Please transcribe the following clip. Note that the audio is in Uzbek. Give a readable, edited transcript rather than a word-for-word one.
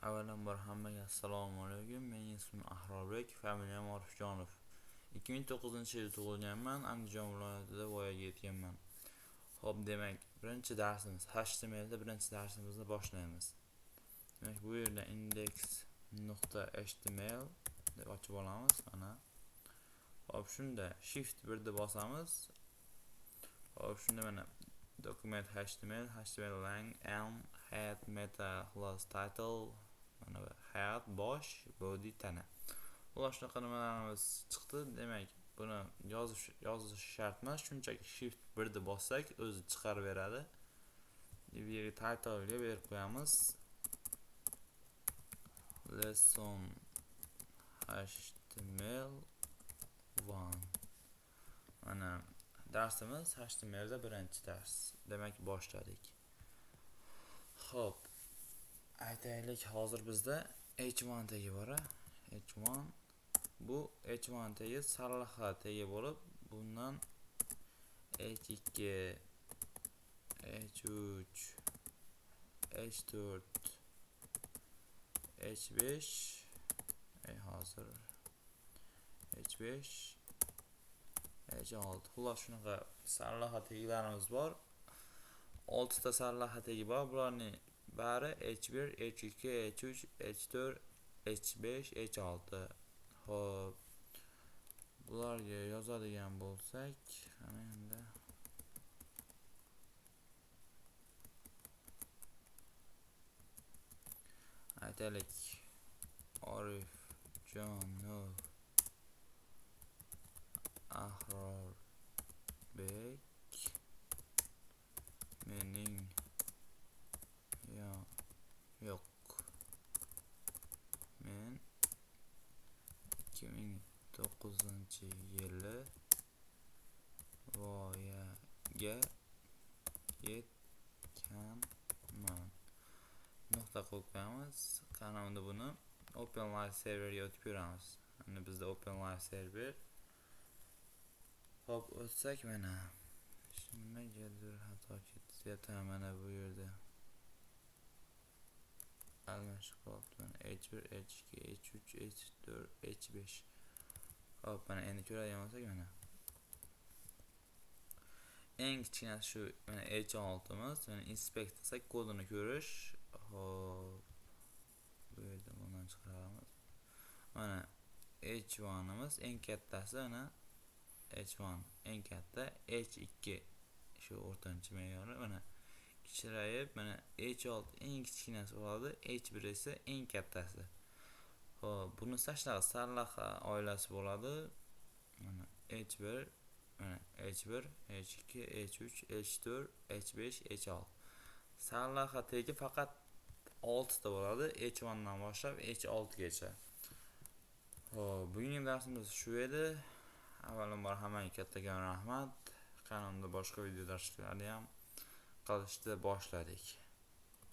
Avvalambor hammaga assalomu alaykum. Mening ismim Ahrorbek, familiyam Orifjonov. 2009-yilda tug'ilganman, Andijon viloyatida voyaga yetganman. Xo'p, demak, birinchi darsimiz HTML da birinchi darsimizni boshlaymiz. Demak, bu yerda index.html deb ochib olamiz, mana. Xo'p, shunda Shift 1 deb bosamiz. Xo'p, shunda mana document HTML, HTML lang m head meta class title, mana bu head bosh, body tana. Xullas shunaqa nimalarimiz chiqdi. Demak, buni yozish shart emas, shunchaki Shift 1 deb bossak o'zi chiqarib beradi. Bu yerga title ga berib qo'yamiz. Lesson HTML 1. Mana darsimiz HTML da birinchi dars. Demak, boshladik. Xo'p, aytaylik, hozir bizda H1 tagi bor. H1 bu H1 tagi sarlavha tagi bo'lib, bundan H2, H3, H4, H5, hozir H5, H6. Xullas shunaqa sarlavha tagilarimiz bor. 6 ta sarlavha tagi bor. Bularning bari H1, H2, H3, H4, H5, H6. Xo'p, bularga yozadigan bo'lsak, ana endi aytaylik, Orifjonov Ahrorbek mening yo'q, men 2009-yili voyaga yetganman. Nuqta qo'yib qo'yamiz. Qani unda buni Open Live Serverga o'tib ko'ramiz. Endi bizda Open Live Server. Xo'p, o'tsak mana nimagadir xato ketyapti. Mana bu yerda almashib qolibdi. Mana H1, H2, H3, H4, H5. Xo'p, mana endi ko'radigan bo'lsak, mana eng kichkinasi shu mana H6'miz. Mana inspect qilsak kodini ko'rish. Xo'p, bu yerda bundan chiqaramiz. Mana H1'imiz eng kattasi, mana H1 eng katta, H2 shu o'rtancha me'yori, mana kichrayib, mana H6 eng kichkinasi bo'ladi, H1 esa eng kattasi. Xo'p, bunisi shunaqa sarlavha oilasi bo'ladi. Mana H1, mana H1, H2, H3, H4, H5, H6. Sarlavha tagi faqat 6 ta bo'ladi, H1 dan boshlab H6 gacha. Xo'p, bugungi darsimiz shu edi. Avvalambor hammaga kattakon rahmat. Qani unda boshqa video darslarni ham qilishni boshladik.